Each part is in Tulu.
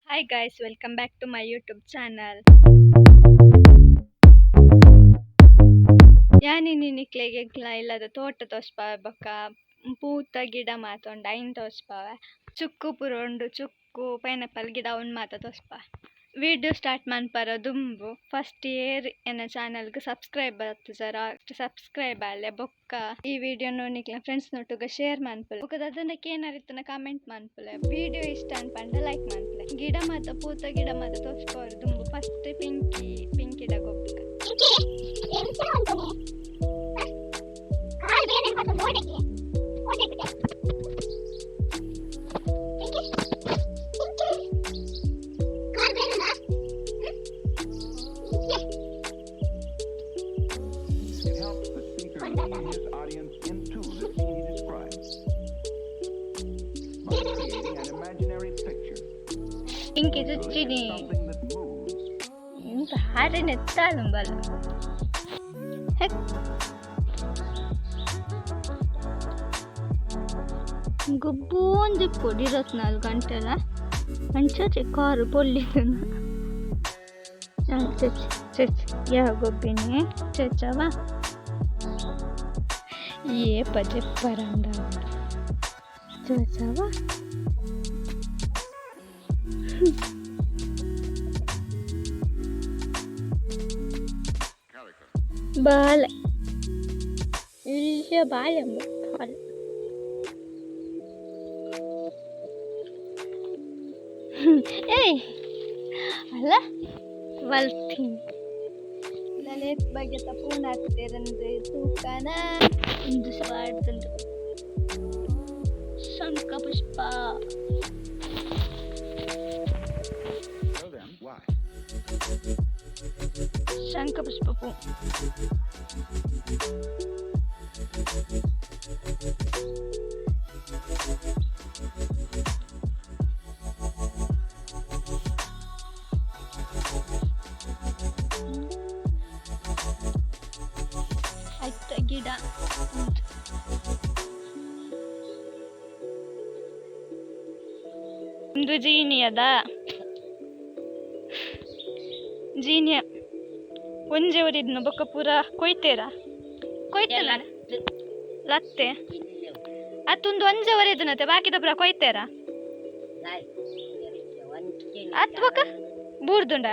Hi guys, welcome back to my YouTube channel. ಯಾನ್ ಇನಿ ನಿಕ್ಲೆಗ್ ಇಲ್ಲದ ತೋಟ ತೋಜ್ಪಾವೆ ಬೊಕ್ಕ ಪೂತ ಗಿಡ ಮಾತ ಉಂಡು ಐನ್ ತೋಜ್ಪಾವೆ. ಚುಕ್ಕು ಪೂರ ಉಂಡು, ಚುಕ್ಕು ಪೈನಾಪಲ್ ಗಿಡ ಉಂದು ಮಾತ ತೋಜ್ಪಾವೆ. ವಿಡಿಯೋ ಸ್ಟಾರ್ಟ್ ಮನ್ಪರ ದುಂಬು ಫಸ್ಟ್ ಏರ್ ಎನ್ನ ಚಾನಲ್ ಗ್ ಸಬ್ಸ್ಕ್ರೈಬ್ ಆತುಜರ ಸಬ್ಸ್ಕ್ರೈಬ್ ಆಲೆ ಬೊಕ್ಕ ಈ ವಿಡಿಯೋನು ನಿಕ್ಲೆನ ಫ್ರೆಂಡ್ಸ್ ನೊಟ್ಟುಗು ಶೇರ್ ಮನ್ಪುಲೆ. ಬೊಕ್ಕ ದಾದಂಡ ಕೇನರೆ ಇತ್ತುಂಡ ಕಾಮೆಂಟ್ ಮನ್ಪುಲೆ. ವಿಡಿಯೋ ಇಷ್ಟ ಅನ್ಪಂಡ ಲೈಕ್ ಮನ್ಪುಲೆ. ಗಿಡ ಮಾತ ಪೂತ ಗಿಡ ಮಾತ ತೋಜ್ಪಾವರ ದುಂಬು ಫಸ್ಟ್ ಪಿಂಕಿ ಪಿಂಕಿಡ ಗೊಬ್ಬುಗ. It helps the speaker lead his audience into the scene he describes by creating an imaginary picture. Pinki Usually ಚುಚ್ಚಿನಿ. it's something that moves. ಭಾರಿ ನೆತ್ತಾಲುಂಬಲ್ಲ. ಹೆಕ್ ಗೊಬ್ಬೊಂದಿಪ್ಪೊಡು 24 ಗಂಟೆಲ ಅಂಚ ಕಾರು ಪೊಲ್ಲಿದನ. ಚಚ್ ಚಚ್ ಯಾ ಗೊಬ್ಬಿನಿ ಚಚ್ಚವ ಏಪ ಜೆಪ್ಪರಂಡ ಚಚವ. ಬಾಲೆ ಇಲ್ಲಿಯ ಬಾಲೆ ಬಾಲೆ. ಏಯ್ ಅಲ್ಲ ಬಲ್ತೀನಿ. ಲಲಿತ್ ಬಗ್ಗೆ ತಪ್ಪು ಹಾಕ್ತಿರಂದು ತೂಕನ ಒಂದು ಸವಾಡ್ತುಂಡು. ಶಂಖ ಪುಷ್ಪ. Tell them why. ಶಂಖ ಪುಷ್ಪ ಪೂ. ಐತ ಗಿಡ ಉಂಟು. ಒಂದು ಜೀನಿಯದ ಜೀನಿಯ ಒಂಜೆ ಒರಿದ್ನ ಬೊಕ್ಕ ಪೂರ ಕೊಯ್ತೇರ ಕೊಯ್ತಲ್ಲ ಲತ್ತೆ ಅತ್ತೊಂದು ಒಂಜೆ ಒರಿದ್ನತೆ ಬಾಕಿದ ಪೂರ ಕೊಯ್ತೇರ ಅತ್ ಬೊಕ್ಕ ಬೂರ್ದುಂಡ.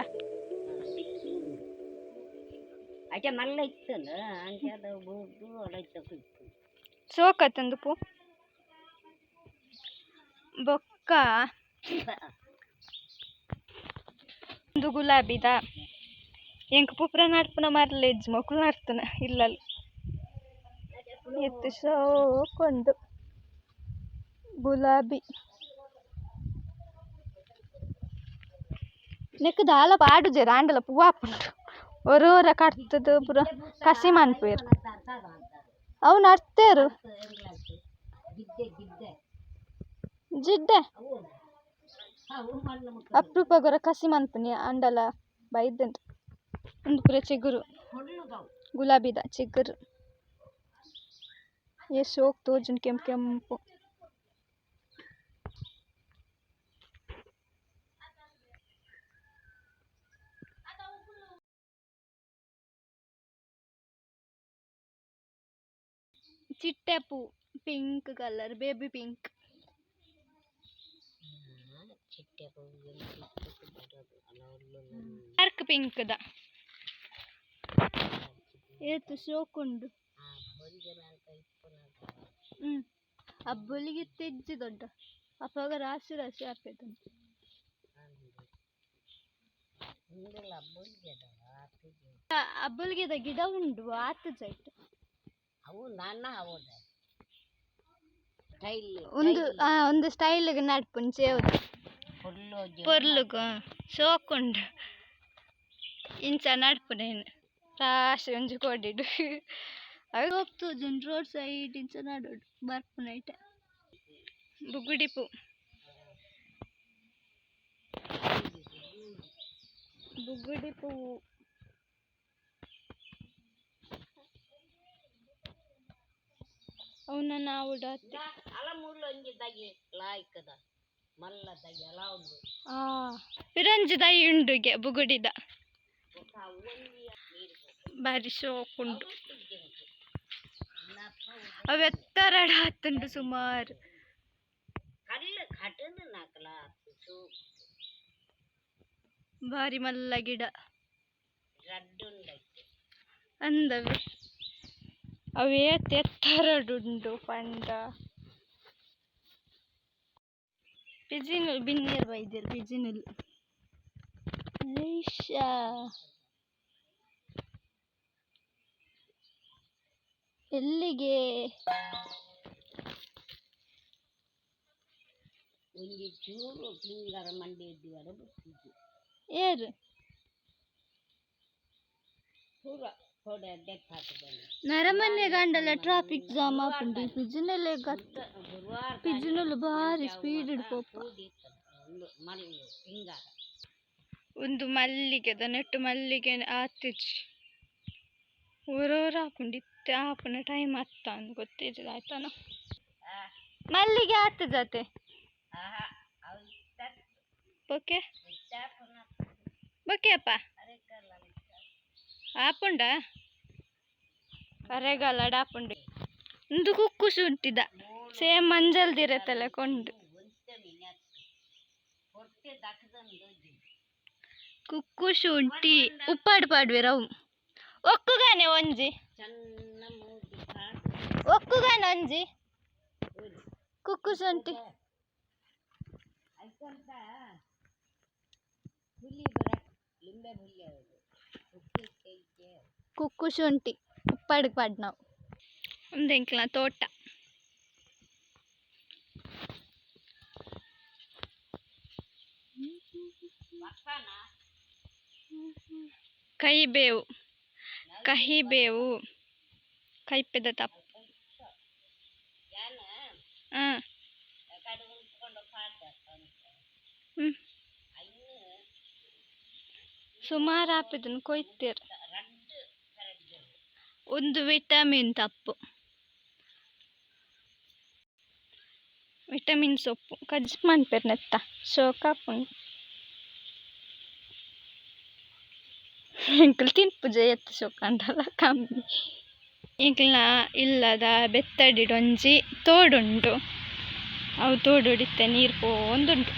ಅಚ್ಚ ಮಲ್ಲ ಇತ್ತಲ್ಲ ಅಂಚಾದ ಬೂರ್ದು ಅಡೈತ ಇತ್ತು. ಸೋಕತ್ತಂದು ಪೂ ಬೊಕ್ಕ ಒಂದು ಗುಲಾಬಿದ ಎಂಕ್ ಪೂಪುರ ನಡ್ಪುನ ಮರ್ಲೆಜ್ಜಿ ಮೊಕುಲು ನಡ್ತುನ ಇಲ್ಲಲ್ ಎತ್ತು ಶೋಕುಂಡು ಗುಲಾಬಿ. ನೆಕ್ಕ್ ದಾಲ ಪಾಡುಜೆರ್ ಆಂಡಲ ಪೂವ ಆಪುಂಡು. ಒರೋರ ಕಡ್ತುದು ಪೂರ ಕಸಿ ಮನ್ಪುವೆರ್. ಅವು ನಡ್ತೇರು ಜಿಡ್ಡೆ ಅಪ್ರೂಪಗೊರ ಕಸಿ ಮನ್ಪುನಿ ಆಂಡಲ ಬೈದ್ಂಡ್. ಉಂದು ಪೂರ ಚಿಗುರು ಗುಲಾಬಿದ ಚಿಗುರು. ಏತ್ ಶೋಕು ತೋಜುಂಡು ಕೆಂಪು ಕೆಂಪು. ಚಿಟ್ಟೆ ಪೂ pink colour baby pink. Dark pink ದ ಏತ್ ಶೋಕುಂಡು. ಅಬ್ಬೊಲಿಗೆ ಇಜ್ಜಿ ದೊಡ್ಡ ಅಪಗ ರಾಶಿ ರಾಶಿ ಆಪೆದುಂಡು. ಅಬ್ಬೊಲಿಗೆದ ಗಿಡ ಉಂಡು ಆತುಜ ಐಟ್. ಅವು ನಾನ ಅವದ ಸ್ಟೈಲ್. ಒಂದು ಒಂದು ಸ್ಟೈಲ್ ಗ್ ನಡ್ಪುನು ಚೇವುದ ಪೊರ್ಲುಗು ಶೋಕುಂಡು. ಇಂಚ ನಡ್ಪುನೇನ್ ರಾಶಿ ಒಂಜಿ ಕೋಡಿಡ್ ಅವು ತೋಜುಂಡು ರೋಡ್ ಸೈಡ್ ಇಂಚ ನಡೊಡು ಬರ್ಪುನ ಐಟೆ. ಬುಗುಡಿ ಪೂ ಬುಗುಡಿ ಪೂವು. ಅವು ನನ ಆವೊಡು ಅತ್ತೆ. ಅಲ ಮೂಲು ಒಂಜಿ ದಗಿ ಲಾಯ್ಕದ. ಮಲ್ಲ ದಯ್ಯಲ ಉಂಡು. ಆ ಪಿರಂಜಿ ದೈ ಉಂಡುಗೆ ಬುಗುಡಿದ. ಬೊಕ ಒಂಜಿ ನೀರು. ಬಾರಿ ಶೋಕುಂಡು. ನಪ್ಪ. ಅವು ಎತ್ತರಡ ಆತುಂಡು ಸುಮಾರು. ಕಲ್ಲು ಕಟದು ನಕಲ ಸೂ. ಬಾರಿ ಮಲ್ಲ ಗಿಡ. ರಡ್ಡ್ ಉಂಡೈತೆ. ಅಂದವೆ ಅವು ಏತ್ ಎತ್ತರಡುಂಡು ಪಂಡ ಪಿಜಿನುಲು ಬಿನ್ನೆರ್ ಬೈದೆರ್ ಪಿಜಿನುಲು ಐಷಾ. ಎಲ್ಲಿಗೆ? ಒಂಜಿ ಚೂರು ಪಿಂಗಾರ ಮಂಡಿ ಇದ್ದೀವರ ಬತ್ತಿಜಿ. ಏರು? ಪೂರ ಕೊಡೆ ದೆತ್ತ್ ಹಾಕುದೆನೆ. ನರಮನೆ ಗಂಡಲ ಟ್ರಾಫಿಕ್ ಜಾಮ್ ಆಪುಂಡು ಈ ಪಿಜಿನುಲೆ ಗತ್. ಗುರುವಾರ. ಪಿಜಿನುಲು ಬಾರಿ ಸ್ಪೀಡ್ ಪೋಪ. ಉಂದು ಮಲ್ಲು ಪಿಂಗಾರ. ಒಂದು ಮಲ್ಲಿಗೆದ ನೆಟ್ಟು ಮಲ್ಲಿಗೆ ಆತಿಜಿ. ಒರೋರ ಆಪುಂಡು ಇತ್ತೆ ಆಪುನ ಟೈಮ್ ಅತ್ತ ಅಂದ್ ಗೊತ್ತಿಜ್ಜಿ ಆಯ್ತಾನ. ಮಲ್ಲಿಗೆ ಆತುಜತೆ. ಆಹಾ ಅವು ಇತ್ತ. ಬೊಕೆ? ಇತ್ತ ಪುನಃ. ಬೊಕೆ ಅಪ್ಪ. ಅರೆಕಲ್ಲ. ಆಪುಂಡ ಅರೆಗಾಲಡ್ ಆಪುಂಡು. ಉಂದು ಕುಕ್ಕು ಶುಂಠಿದ ಸೇಮ್ ಮಂಜಲ್ ದಿರತಲೆ ಕೊಂಡು. ಒಂತೆ ಮಿನಕ್ ಹೊಟ್ಟೆ ದಕ್ಕದಂದು. ಕುಕ್ಕು ಶುಂಠಿ ಉಪ್ಪಾಡು ಪಾಡ್ವೆರ್ ಅವು ಒಕ್ಕುಗಾನೆ ಒಂಜಿ. ಚನ್ನ ಮೂತಿ ಕಾಡು. ಒಕ್ಕುಗಾನೆ ಒಂಜಿ ಕುಕ್ಕು ಶುಂಠಿ. ಐತಂತ ಹುಲಿ ಬರ ಲಿಂಬೆ ಹುಲಿ ಅದು ಉಪ್ಪು ತೆಗ್ದೆ. ಕುಕ್ಕು ಶುಂಠಿ ಉಪ್ಪಾಡು ಪಾಡ್ನವು. ಉಂದು ಎಂಕ್ಲ್ನ ತೋಟ. ಬರ್ತಾನ. ಕಹಿಬೇವು ಕಹಿಬೇವು ಕೈಪೆದ ತಪ್ಪು. ಯಾನ ಹಾಂ. ಕಡೆ ಉಂತ್ಕೊಂಡು ಪಾಡ್ದ. ಹ್ಞೂ. ಐನು. ಸುಮಾರು ಆಪೆದನ್ ಕೊಯ್ತೇರ್. ರಡ್ಡ್ ಕರೆಕ್ಟ್. ಒಂದು ವಿಟಮಿನ್ ತಪ್ಪು ವಿಟಮಿನ್ ಸೊಪ್ಪು ಕಜ್ಜಿ ಮನ್ಪೆರ್ ನೆತ್ತ ಶೋಕ ಆಪುಂಡು. ಎಂಕುಲು ತಿನ್ಪುಜ ಏತ್ ಶೋಕಾಂಡಲ ಕಮ್ಮಿ. ಎಂಕ್ಲ್ನ ಇಲ್ಲದ ಬೆತ್ತಡಿಡ್ ಒಂಜಿ ತೋಡುಂಡು. ಅವು ತೋಡುಡು ಇತ್ತೆ ನೀರು ಪೋವೊಂದುಂಡು.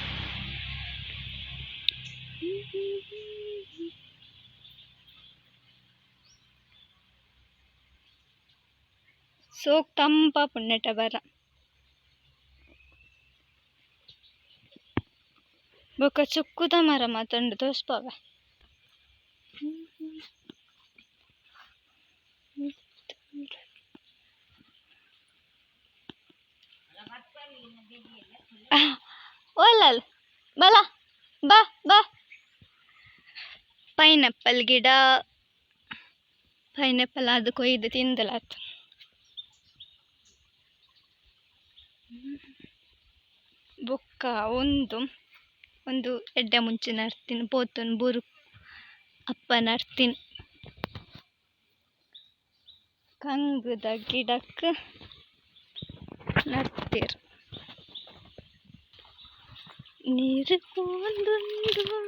ಸೋಕ್ ತಂಪಾಪುಂಡು ನೆಟ ಬರ. ಬೊಕ ಚುಕ್ಕುದ ಮರ ಮಾತ ಉಂಡು ತೋಜ್ಪಾವೆ. ಓಲಲ್ ಬಲ ಬಾ ಬಾ. ಪೈನಾಪಲ್ ಗಿಡ ಪೈನಾಪಲ್ ಅದು ಕೊಯ್ದು ತಿಂದಲಾತು. ಬೊಕ್ಕ ಒಂದು ಒಂದು ಎಡ್ಡೆ ಮುಂಚಿ ನಡ್ತಿನಿ ಪೋತುನ್ ಬೂರು ಅಪ್ಪ ನಡ್ತಿನಿ ಕಂಗುದ ಗಿಡಕ್ ನಡ್ತೆರ್. ನೀರು ಪೋವೊಂದುಂಡು.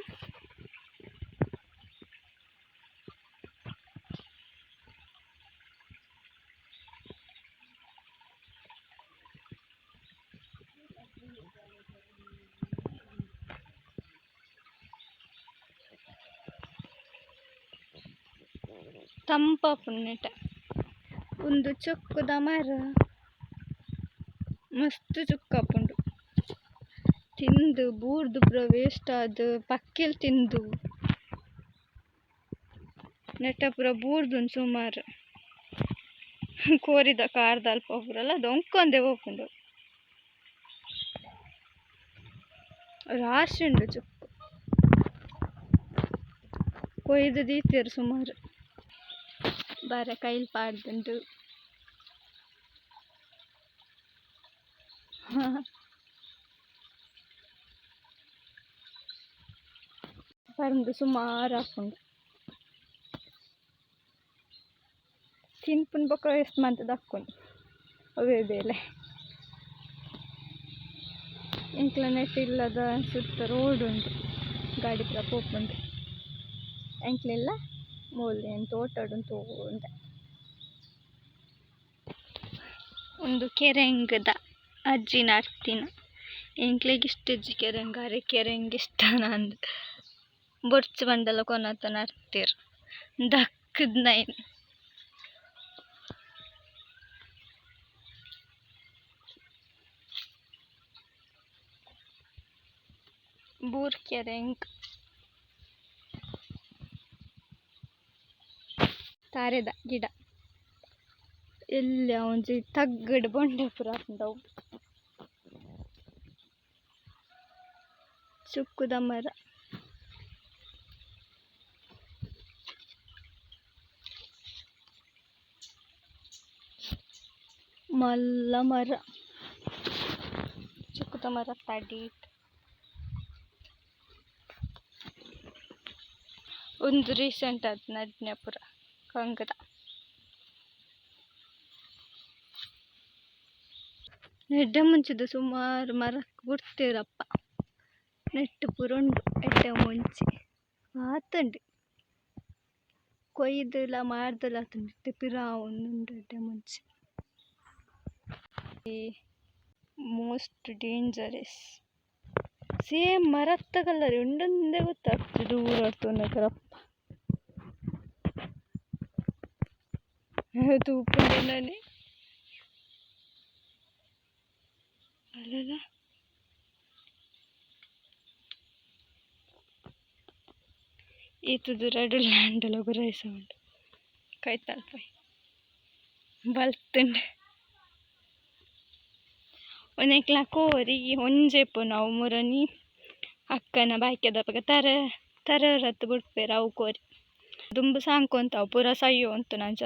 ತಂಪಾಪುಂಡು ನೆಟೆ. ಉಂದು ಚೊಕ್ಕುದ ಮರ ಮಸ್ತ್ ಚೊಕ್ಕಾಪುಂಡು. ತಿಂದು ಬೂರ್ದು ಪೂರ ವೇಸ್ಟ್ ಆದ್ ಪಕ್ಕಿಲ್ ತಿಂದು ನೆಟೆ ಪೂರ ಬೂರ್ದುಂಡು ಸುಮಾರ್. ಕೋರಿದ ಕಾರ್ದಲ್ಪ ಪೂರಲ ದೊಂಕೊಂದೆ ಪೋಪುಂಡು. ರಾಶಿ ಉಂಡು ಚೊಕ್ಕು ಕೊಯ್ದು ದೀತೆರ್ ಸುಮಾರ್. ಬಾರೆ ಕೈಲ್ ಪಾಡ್ದುಂಡು. ಪರ್ಂದ್ ಸುಮಾರ್ ಆಪುಂಡು. ತಿನ್ಪುನ ಬೊಕ ವೇಸ್ಟ್ ಮಂತ್ ದಕ್ಕುನು ಅವ್ವೆ ಬೇಲೆ. ಎಂಕ್ಲ ನೆಟ್ ಇಲ್ಲದ ಸುತ್ತ ರೋಡ್ ಉಂಡು ಗಾಡಿ ಪೂರ ಪೋಪುಂಡು ಎಂಕ್ಲೆಲ್ಲ ಮೂಲು ಏನ್ ತೋಟಡ್ ತೂಂದೆ. ಉಂದು ಕೆರೆಂಗದ ಅಜ್ಜಿನ ಅರ್ತಿನ. ಎಂಕ್ಲೆಗ್ ಇಷ್ಟ ಇಜ್ಜಿ ಕೆರೆಂಗ್, ಅರೆಗ್ ಕೆರೆಂಗ್ ಇಷ್ಟನ ಅಂದ್. ಬೊರ್ಚಿ ಪಂಡಲ ಕೊನತನ ಅರ್ತೆರ್ ದಕ್ಕ್‌ದ್ ಐನ್. ಬೂರ್ ಕೆರೆಂಗ್. ತಾರೆದ ಗಿಡ. ಎಲ್ಯ ಒಂಜಿ ತಗ್ಗ್‌ಡ್ ಬೊಂಡ ಪೂರ ಆಪುಂಡು ಅವು. ಚುಕ್ಕುದ ಮರ. ಮಲ್ಲ ಮರ. ಚುಕ್ಕುದ ಮರತ ಅಡಿಟ್. ಉಂದು ರೀಸೆಂಟ್ ಆದ್ ನಡ್ನೆ ಪೂರ ಕಂಗ್‌ದ. ಎಡ್ಡೆ ಮುಂಚಿದ ಸುಮಾರ್ ಮರಕ್ ಬುಡ್ತೆರಪ್ಪ. ನೆಟ್ಟ್ ಪೂರ ಉಂಡು ಎಡ್ಡೆ ಮುಂಚಿ ಆತುಂಡು. ಕೊಯ್ದುಲ ಮಾರ್ದಲ ಆತುಂಡು ಇತ್ತೆ ಪಿರ ಆವೊಂದುಂಡು ಎಡ್ಡೆ ಮುಂಚಿ. Most dangerous. ಸೇಮ್ ಮರತ್ತ ಕಲರ್ ಉಂಡುಂದೇ ಗೊತ್ತಾಗ್ತದೆ ದೂರಡ್ ತೂನಗರಪ್ಪ. ತೂಪುಂಡನೆ. ಅಲ್ಲಲ್ಲ. ಈತ್ ದೂರಡ್ ಉಲ್ಲಾಂಡಲ ಗುರೈಸವುಂಡು ಕೈತಲ್ ಪೋಯಿ ಬಲ್ತುಂಡು. ಉಂದೆಕ್ಲ ಕೋರಿ ಒಂಜೆ ಇಪ್ಪುನು ಅವು ಮುರನಿ ಅಕ್ಕನ ಬಾಯ್ಕೆದಪಗ ತರೆ ತರೆರತ್ ಬುಡ್ಪೆರ್ ಅವು ಕೋರಿ. ದುಂಬು ಸಾಂಕೊಂತ ಅವು ಪೂರ ಸಯ್ಯೊಂತುಂಡು ಅಂಚ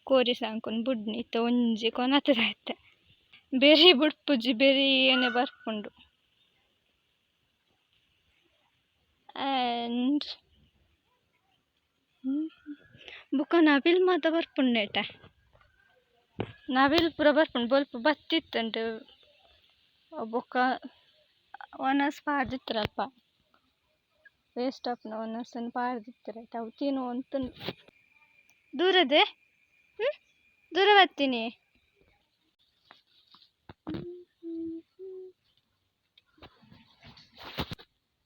ಕೋರಿ ಸಾಂಕುನು ಬುಡ್ನಿ ಇತ್ತೆ ಒಂಜಿ ಕೊನತ್‌ದ ಇತ್ತೆ. ಬೆರಿ ಬುಡ್ಪುಜಿ ಬೆರಿಯೆನೆ ಬರ್ಪುಂಡು. ಆಂಡ್ ಬೊಕ ನವಿಲ್ ಮಾತ ಬರ್ಪುಂಡು ನೆಟೆ. ನವಿಲ್ ಪೂರ ಬರ್ಪುಂಡು ಬೊಲ್ಪು ಬತ್ತಿತ್ತುಂಡು. ಬೊಕ ವನಸ್ ಪಾಡ್ದಿತ್ತೆರ್ ಅಲ್ಪ. ವೇಸ್ಟ್ ಆಪುನ ವನಸ್‌ನ್ ಪಾಡ್ದಿತ್ತೆರ್ ಐತ ಅವು ತಿನೊಂತುಂಡು. ದೂರದೆ ದೂರ ಬತ್ತಿನಿ.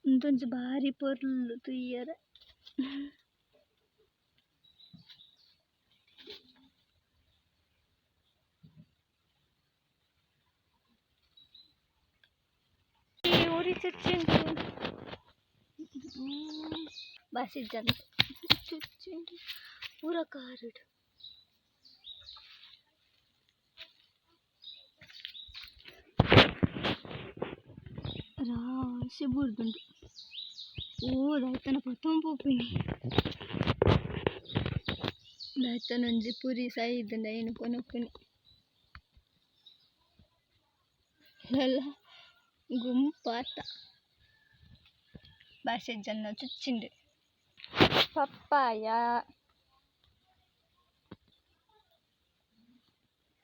ಉಂದೊಂಜಿ ಬಾರಿ ಪೊರ್ಲು ತೂಯೆರೆ. ಒರಿ ಚುಚ್ಚುಂಡು. ಬಾಸಿ ಇಜ್ಜಂದ್ ಚುಚ್ಚುಂಡು ಪೂರ ಕಾರುಡು. ರಾಶಿ ಬೂರ್ದುಂಡು. ಓ ದಾಯ್ತನ ಪತೊಂದು ಪೋಪಿನಿ. ದಾಯ್ತನ ಒಂಜಿ ಪುರಿ ಸೈದ್ಂಡ ಐನ್ ಕೊನೊಪುನಿ. ಲಲ್ಲ ಗುಂಪಾತ. ಬಾಸೆ ಜನ ಚುಚ್ಚಿಂಡು. ಪಪ್ಪಾಯ.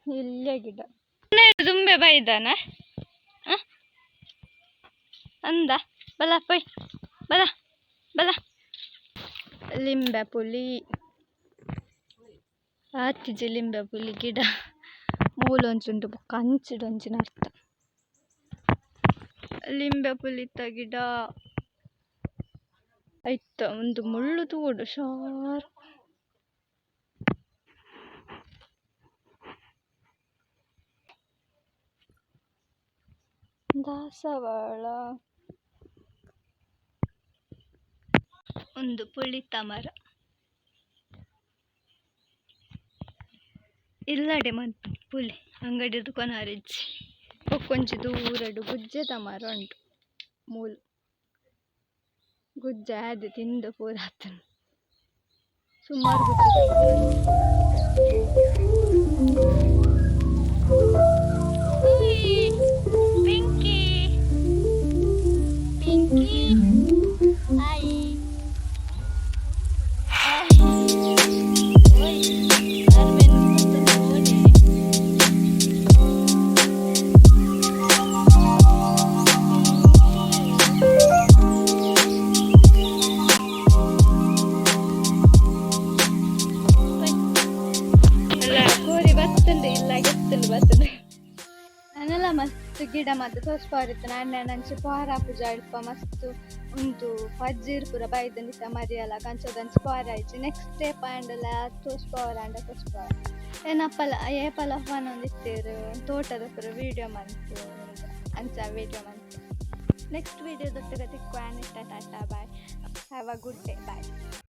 ಎಲ್ಯ ಗಿಡ. ದುಂಬೆ ಬೈದಾನ ಅಂದ ಬಲ ಪೊಯ್ ಬಲ ಬಲ. ಲಿಂಬೆ ಪುಲಿ. ಆತಿಜಿ ಲಿಂಬೆ ಪುಲಿ ಗಿಡ. ಮೂಲೊಂಜಿ ಉಂಡು ಬೊಕ್ಕ ಅಂಚಿಡೊಂಜಿ ಅರ್ಥ. ಲಿಂಬೆ ಪುಲಿತ ಗಿಡ. ಐತ ಉಂದು ಮುಳ್ಳು ತೂವೊಡು ಶಾರ್ಪ್. ದಾಸವಾಳ. ಉಂದು ಪುಳಿತ ಮರ. ಇಲ್ಲಡೆ ಮನ್ಪುನಿ ಪುಲಿ ಅಂಗಡಿರ್ದ್ ಕೊನೊರೆಜ್ಜಿ. ಬೊಕ್ಕೊಂಜಿ ದೂರಡ್ ಗುಜ್ಜೆದ ಮರ ಉಂಡು ಮೂಲು. ಗುಜ್ಜೆ ಆದ್ ತಿಂದ್ ಪೂರ ಆತುಂಡು. ಸುಮಾರ್ ಗುಜ್ಜೆದ ಮರ ಉಂಡು. ಪಿಂಕಿ ಪಿಂಕಿ ಹಾಯ್. ಓಯ್ ಅರ್ಮೆನ್ ನೋಡಿ. ನನಲ ಮಸ್ತ್ ಗಿಡ ಮಾತ ತೋಜ್ಪಾವರಿತ್ತಿನ ಆಂಡ ಅಂಚ ಪೋರ ಆಪುಜ. ಅಲ್ಪ ಮಸ್ತ್ ಉಂದು ಪಜ್ಜಿರ್ ಪೂರ ಬೈದ್ಂಡ್ ಮರಿಯಲ, ಅಂಚ ಪೋರ ಆಯಿಜಿ. ನೆಕ್ಸ್ಟ್ ಡೇ ಆಂಡಲ ತೋಜ್ಪಾವರ ಆಂಡ ತೋಜ್ಪಾವ. ಏನಪ್ಪಲ ಏಪಲ ಪನೊಂದಿತ್ತೆರ್, ತೋಟದ ಪೂರ ವೀಡಿಯೋ ಮಂತು, ಅಂಚ ವೀಡಿಯೋ ಮಂತು. ನೆಕ್ಸ್ಟ್ ವೀಡಿಯೋ ದೊಟ್ಟುಗ ತಿಕ್ಕುವ. Tata, bye, have a good day, bye.